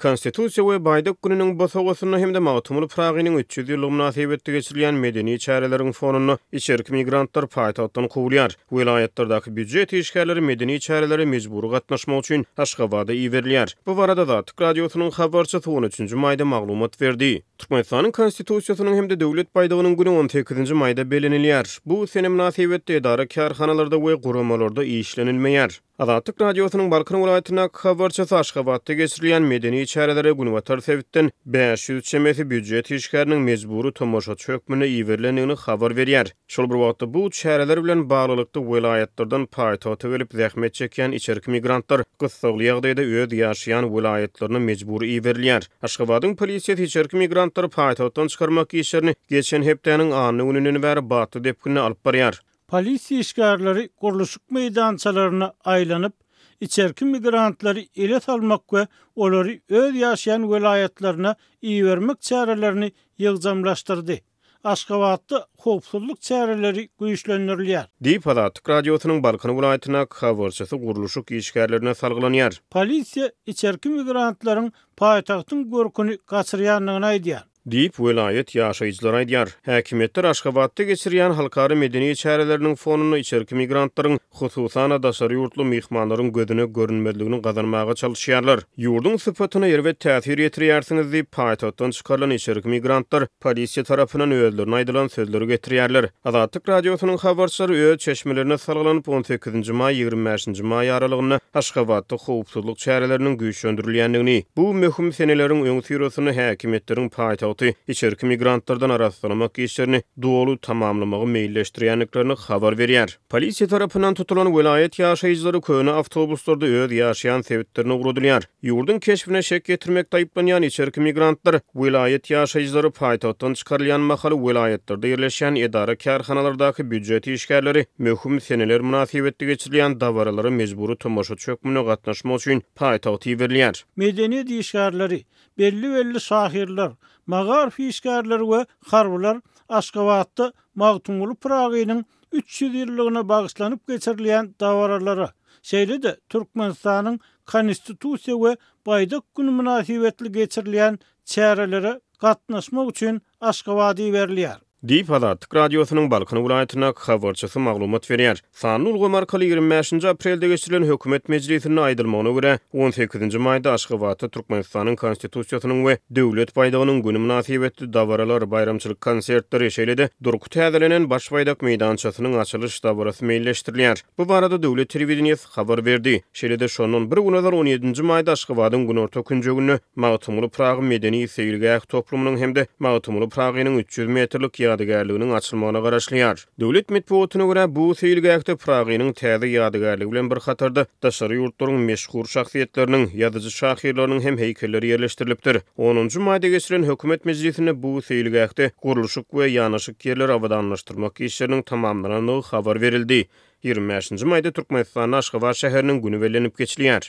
Konstitusiýa we Baýdak gününiň bosagasynda hem-de Magtymguly Pyragynyň 300 ýyllygy mynasybetli geçirilýän medeni çäreleriň fonunda içerki migrantlar paýtagtdan kowulýar. Welaýatlardaky býujet işgärleri medeni çärelere mejbury gatnaşmak üçin Aşgabada iberilýär. Bu barada Azatlyk Radiosynyň habarçysy on üçünji maýda maglumat berdi. Türkmenistanyň Konstitusiýasynyň hem-de Döwlet baýdagynyň güni on sekizinji maýda bellenilýär. Bu sene mynasybetli edara-kärhanalarda we guramalarda işlenilmeýär. Azatlyk Radiosynyň Balkan welaýatyndaky habarçysy Aşgabatda geçirilýän medeni çärelere günbatar sebitden 500 çemesi býujet işgäriniň mejbury tomaşaçy hökmünde iberilendigini habar berýär. Şol bir wagtda, bu çäreler bilen baglylykda welaýatlardan paýtagta gelip zähmet çekýän içerki migrantlar gyssagly ýagdaýda öz ýaşaýan welaýatlaryna mejbury iberilýär. Aşgabadyň polisiýasy içerki migrantlary paýtagtdan çykarmak işlerini geçen hepdäniň anna gününden bäri batly depginde alyp barýar. Polisiýa işgärleri gurluşyk meýdançalaryna aýlanyp, içerki migrantlary ele salmak we olary öz ýaşaýan welaýatlaryna ibermek çärelerini ýygjamlaşdyrdy. Aşgabatda howpsuzlyk çäreleri güýçlendirilýär. Diýip, Azatlyk Radiosynyň Balkan welaýatyndaky habarçysy gurluşyk işgärlerine salgylanýar. Polisiýa içerki migrantlaryň paýtagtyň görküni gaçyrýandygyny aýdýar. Diýip, welaýat ýaşaýjylary aýdýar. Häkimiýetler Aşgabatda geçirýän halkara medeni çäreleriniň fonunda içerki migrantlaryň, hususan-da, daşary ýurtly myhmanlaryň gözüne görünmezligini gazanmaga çalyşýarlar. Ýurduň sypatyna erbet täsir ýetirýärsiňiz diýip, paýtagtdan çykarylan içerki migrantlar polisiýa tarapyndan özlerine aýdylan sözleri getirýärler. Azatlyk Radiosynyň habarçylary öz çeşmelerine salgylanyp, on sekizinji maý, 25 nji maý aralygynda Aşgabatda howpsuzlyk çäreleriniň güýçlendirilýändigini, bu möhüm seneleriň öňüsyrasynda häkimiýetleriň paýtagty içerki migrantlardan arassalamak işlerini doly tamamlamagy meýilleşdirýändiklerini habar berýär. Polisiýa tarapyndan tutulan welaýat ýaşaýjylary köne awtobuslarda öz ýaşaýan sebitlerine ugradylýar. Ýurduň keşbine şek ýetirmekde aýyplanýan içerki migrantlar welaýat ýaşaýjylary paýtagtdan çykarylýan mahaly welaýatlarda ýerleşýän edara-kärhanalardaky býujet işgärleri möhüm seneler mynasybetli geçirilýän dabaralara mejbury tomaşaçy hökmünde gatnaşmak üçin paýtagta iberilýär. Medeniýet işgärleri, belli-belli şahyrlar, magaryf işgärleri we harbylar Aşgabatda Magtymguly Pyragynyň 300 ýyllygyna bagyşlanyp geçirilýän dabaralara, şeýle-de Türkmenistanyň Konstitusiýa we Baýdak güni mynasybetli geçirilýän çärelere gatnaşmak üçin Aşgabada iberilýär. Diýip, Azatlyk Radiosynyň Balkan welaýatyndaky habarçysy maglumat berýär. Sanly ulgam arkaly 25 nji aprelde geçirilen hökümet mejlisinde aýdylmagyna görä, on sekizinji maýda Aşgabatda Türkmenistanyň Konstitusiýasynyň we Döwlet baýdagynyň güni mynasybetli dabaralar, baýramçylyk konsertleri, şeýle-de durky täzelenen Baş baýdak meýdançasynyň açylyş dabarasy meýilleşdirilýär. Bu barada döwlet telewideniýesi habar berdi. Şeýle-de şondan bir gün ozal, on ýedinji maýda Aşgabadyň günorta künjeginde Magtymguly Pyragy medeni-seýilgäh toplumynyň hem-de Magtymguly Pyragynyň 300 metrlik ýadygärliginiň açylmagyna garaşylýar. Döwlet metbugatyna görä, bu seýilgähde Pyragynyň täze ýadygärligi bilen bir hatarda daşary ýurtlaryň meşhur şahsyýetleriniň, ýazyjy-şahyrlarynyň hem heýkelleri ýerleşdirilipdir. Onunjy maýda geçirilen hökümet mejlisinde bu seýilgähde gurluşyk we ýanaşyk ýerleri abadanlaşdyrmak işleriniň tamamlanandygy habar berildi. 25 nji maýda Türkmenistanda Aşgabat şäheriniň güni bellenip geçilýär.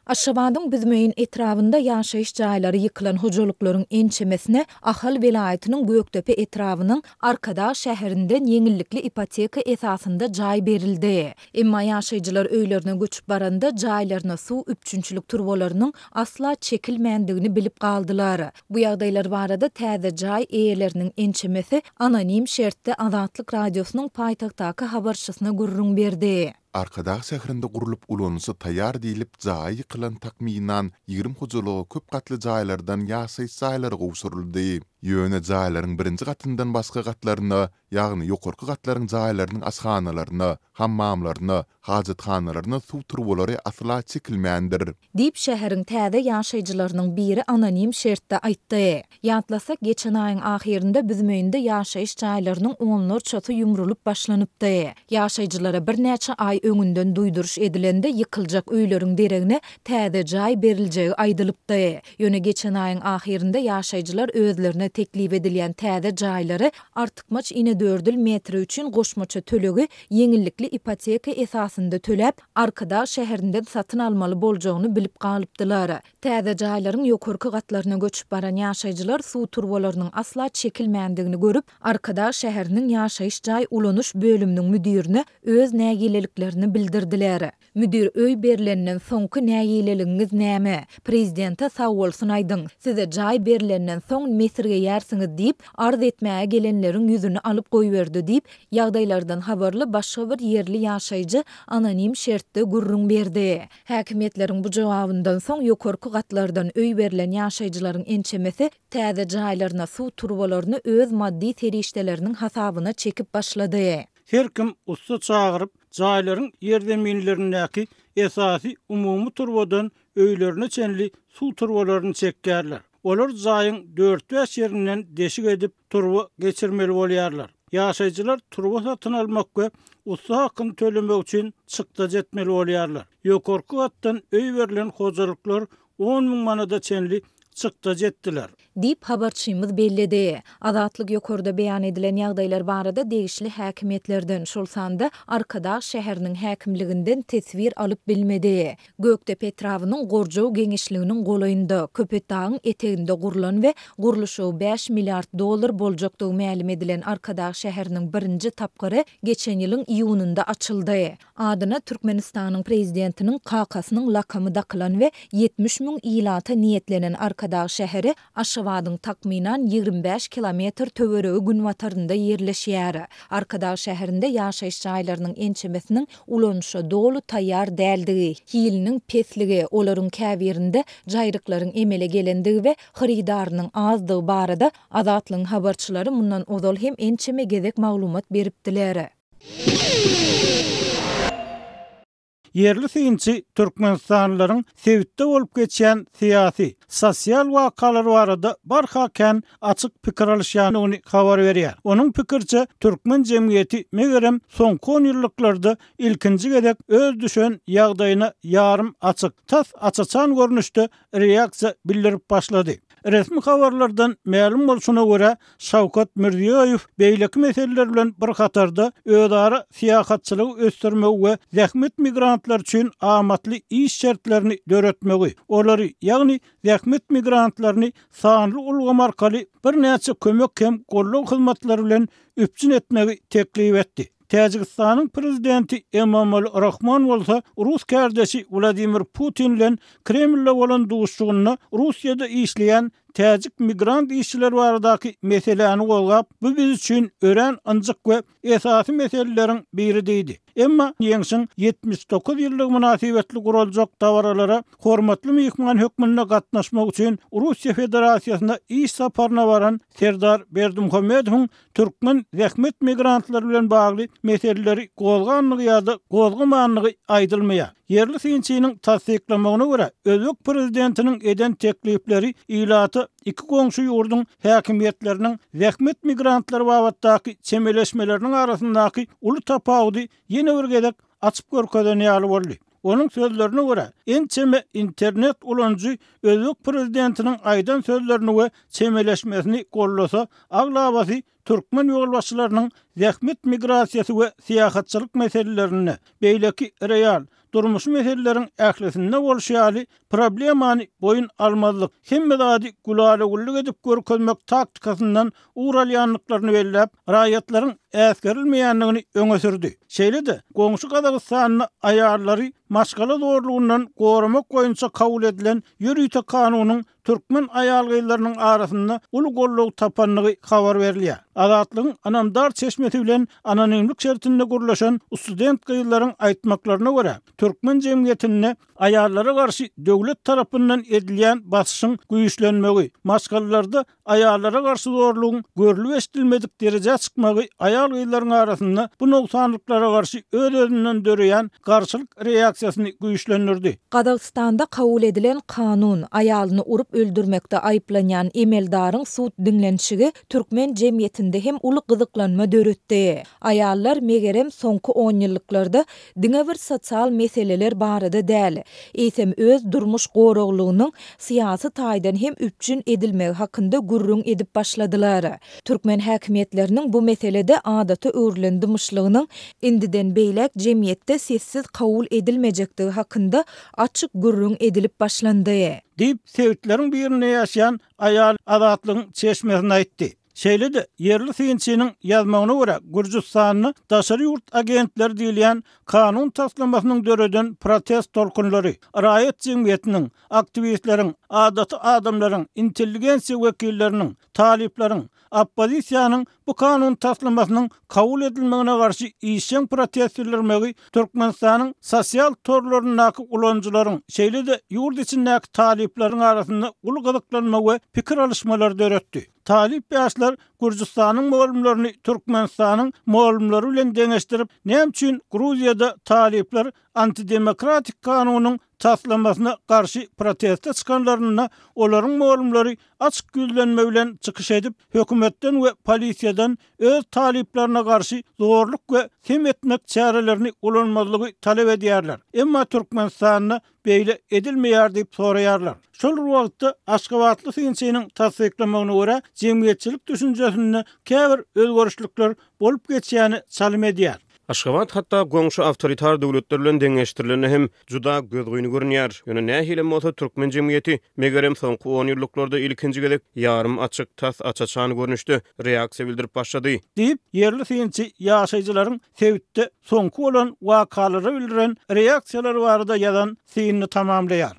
Aşgabadyň Büzmeýin etrabynda ýaşaýyş jaýlary ýykylan hojalyklaryň ençemesine Ahal welaýatynyň Gökdepe etrabynyň Arkadag şäherinden ýeňillikli ipoteka esasynda jaý berildi. Emma ýaşaýjylar öýlerine göçüp baranda jaýlaryna suw üpjünçilik turbalarynyň asla çekilmändigini bilip galdylar. Bu ýagdaýlar barada täze jaý eýeleriniň ençemesi anonim şertde Azatlyk Radiosynyň paýtagtdaky habarçysyna gürrüň berdi. Arkadag şäherinde gurlup ulanyşa taýýar diýlip jaýy ýykylan takmynan 20 hojalyga köp gatly jaýlardan ýaşaýyş jaýlary gowşuryldy. Ýöne jaýlaryň birinji gatyndan başga gatlaryna, ýagny ýokarky gatlaryň jaýlarynyň aşhanalaryna, hammamlaryna, hajathanalaryna suw turbalary asla çekilmändir. Diýip, şäheriň täze ýaşaýjylarynyň biri anonim şertde aýtdy. Ýatlasak, geçen aýyň ahyrynda Büzmeýinde ýaşaýyş jaýlarynyň onlarçasy ýumrulyp başlanypdy. Ýaşaýjylara birnäçe aý öňünden duýduryş edilende ýykyljak öýleriň deregine täze jaý beriljegi aýdylypdy. Ýöne geçen aýyň ahyrynda ýaşaýjylar özlerine teklip edilýän täze jaýlary artykmaç inedördül metre üçin goşmaça tölegi ýeňillikli ipoteka esasynda. esasynda töläp, Arkadag şäherinden satyn almaly boljagyny bilip galypdylar. Täze jaýlaryň ýokarky gatlaryna göçüp baran ýaşaýjylar suw turbalarynyň asla çekilmändigini görüp, Arkadag şäheriniň ýaşaýyş jaý ulanyş bölüminiň müdirine öz nägileliklerini bildirdiler. Müdir öý berlenden soňky nägileligiňiz näme? Prezidente sagbolsun aýdyň, size jaý berlenden soň mesirgeýärsiňiz diýip, arz etmäge gelenleriň ýüzüni alyp goýberdi diýip, ýagdaýlardan habarly başga bir ýerli ýaşaýjy anonim şertde gürrüň berdi. Häkimiýetleriň bu jogabyndan soň ýokarky gatlardan öý berlen ýaşaýjylaryň ençemesi täze jaýlaryna suw turbalaryny öz maddy serişdeleriniň hasabyna çekip başlady. Her kim ussa çagyryp, jaýlaryň ýerzeminlerindäki esasy umumy turbadan öýlerine çenli suw turbalaryny çekýärler. Olar jaýyň dört-bäş ýerinden deşik edip, turba geçirmeli bolýarlar. Ýaşaýjylar turba satyn almak we ussa hakyny tölemek üçin çykdajy etmeli bolýarlar. Ýokarky gatdan öý berlen hojalyklar on müň manada çenli çykdajy etdiler. Diýip, habarçymyz belledi. Azatlyk ýokarda beýan edilen ýagdaýlar barada degişli häkimiýetlerden, şol sanda Arkadag şäheriniň häkimliginden teswir alyp bilmedi. Gökdepe etrabynyň Gorjaw geňeşliginiň golaýynda, Köpetdagyň eteginde gurlan we gurluşygy bäş milliard dollar boljakdygy mälim edilen Arkadag şäheriniň birinji tapgyry geçen ýylyň iýunynda açyldy. Adyna Türkmenistanyň Prezidentiniň kakasynyň lakamy dakylan we 70 müň ilata niýetlenen Arkadag şäheri Aşgabadyň takmynan 25 kilometr töweregi günbatarynda ýerleşýär. Arkadag şäherinde ýaşaýyş jaýlarynyň ençemesiniň ulanyşa doly taýýar däldigi, hiliniň pesligi, olaryň käbirinde jaýryklaryň emele gelendigi we hyrydarynyň azdygy barada Azatlygyň habarçylary mundan ozal hem ençeme gezek maglumat beripdiler. Ýerli synçy türkmenistanlylaryň sebitde bolup geçýän syýasy, sosial wakalar barada barha kän açyk pikir alyşýandygyny habar berýär. Onuň pikiriçe, türkmen jemgyýeti, megerem, soňky onýyllyklarda ilkinji gezek öz düşen ýagdaýyna ýarym açyk, tas aç-açan görnüşde reaksiýa bildirip başlady. Resmi habarlardan mälim bolşuna görä, Şawkat Mirziýoýew beýleki meseleler bilen bir hatarda özara syýahatçylygy ösdürmegi we zähmet migrantlary üçin amatly iş şertlerini döretmegi, olary, ýagny zähmet migrantlaryny sanly ulgam arkaly birnäçe kömek hem goldaw hyzmatlary bilen üpjün etmegi teklip etdi. Täjigistanyň prezidenti Emomali Rahmon bolsa rus kärdeşi Wladimir Putin bilen Kremlde bolan duşuşygynda Russiýada işleýän täjik migrant işçiler baradaky meseläni gozgap, bu biz üçin örän ynjyk we esasy meseleleriň biri diýdi. Emma Ýeňşiň 79 ýyllygy mynasybetli guraljak dabaralara hormatly myhman hökmünde gatnaşmak üçin Russiýa Federasiýasyna iş saparyna baran Serdar Berdimuhamedowyň türkmen zähmet migrantlary bilen bagly meseleleri gozgandygy ýa-da gozgamandygy aýdylmaýar. Ýerli synçynyň tassyklamagyna görä, özbek prezidentiniň eden teklipleri ilata iki goňşy ýurduň häkimiýetleriniň zähmet migrantlary babatdaky çemeleşmeleriniň arasyndaky uly tapawudy ýene bir gezek açyp görkezen ýaly boldy. Onuň sözlerine görä, ençeme internet ulanyjy özbek prezidentiniň aýdan sözlerini we çemeleşmesini goldasa, aglabasy türkmen ýolbaşçylarynyň zähmet migrasiýasy we syýahatçylyk meselelerinde, beýleki real, durmuşy meseleleriň ählisinde bolşy ýaly, problemany boýun almazlyk, hemme zady gülala-güllük edip görkezmek taktikasyndan ugur alýandyklaryny belläp, raýatlaryň äsgerilmeýändigini öňe sürdi. Şeýle-de, goňşy Gazagystanda aýallary maşgala zorlugyndan goramak boýunça kabul edilen ýörite kanunyň türkmen aýal-gyzlarynyň arasynda uly goldaw tapandygy habar berilýär. Azatlygyň ynamdar çeşmesi bilen anonimlik şertinde gürleşen student gyzlaryň aýtmaklaryna görä, türkmen jemgyýetinde aýallara garşy döwlet tarapyndan edilýän basyşyň güýçlenmegi, maşgalalarda aýallara garşy zorlugyň görlüp-eşidilmedik derejä çykmagy aýal-gyzlaryň arasynda bu nogsanlyklara garşy öz-özünden döreýän garşylyk reaksiýasyna. reaksiýasyny güýçlendirdi. Gazagystanda kabul edilen kanun, aýalyny urup öldürmekde aýyplanýan emeldaryň sud diňlenişigi türkmen jemgyýetinde hem uly gyzyklanma döretdi. Aýallar, megerem, soňky onýyllyklarda diňe bir sosial meseleler barada däl, eýsem öz durmuş goraglygynyň syýasy taýdan hem üpjün edilmegi hakynda gürrüň edip başladylar. Türkmen häkimiýetleriniň bu meselede adata öwrülen dymyşlygynyň indiden beýläk jemgyýetde sessiz kabul edilmejekdigi hakynda açyk gürrüň edilip başlandy. Diýip, sebitleriň birinde ýaşaýan aýal Azatlygyň çeşmesine aýtdy. Şeýle-de, ýerli synçynyň ýazmagyna görä, Gürjüstanda daşary ýurt agentleri diýilýän kanun taslamasynyň döreden protest tolkunlary, raýat jemgyýetiniň, aktiwistleriň, adaty adamlaryň, intelligensiýa wekilleriniň, talyplaryň, oppozisiýanyň bu kanun taslamasynyň kabul edilmegine garşy işjeň protest bildirmegi Türkmenistanyň sosial torlaryndaky ulanyjylaryň, şeýle-de ýurt içindäki talyplaryň arasynda uly gyzyklanma we pikir alyşmalary döretdi. Talyp ýaşlar Gürjüstanyň mugallymlaryny Türkmenistanyň mugallymlary bilen deňeşdirip, näme üçin Gruziýada talyplar antidemokratik kanunyň taslamasyna garşy proteste çykanlarynda olaryň mugallymlary açyk ýüzlenme bilen çykyş edip, hökümetden we polisiýadan öz talyplaryna garşy zorluk we sem etmek çärelerini ulanmazlygy talap edýärler. Emma Türkmenistanda beýle edilmeýär diýip soraýarlar. Şol bir wagtda, aşgabatly synçynyň tassyklamagyna görä, jemgyýetçilik düşünjesinde käbir özgerişlikler bolup geçýäne çalym edýär. Aşgabat hatda goňşy awtoritar döwletler bilen deňeşdirilende hem juda gözgyny görünýär. Ýöne nähilem bolsa türkmen jemgyýeti, megerem soňky onýyllyklarda ilkinji gezek ýarym açyk, tas aç-açan görnüşde reaksiýa bildirip başlady. Diýip, ýerli synçy ýaşaýjylaryň sebitde soňky bolan wakalara bildiren reaksiýalary barada ýazan synyny tamamlaýar.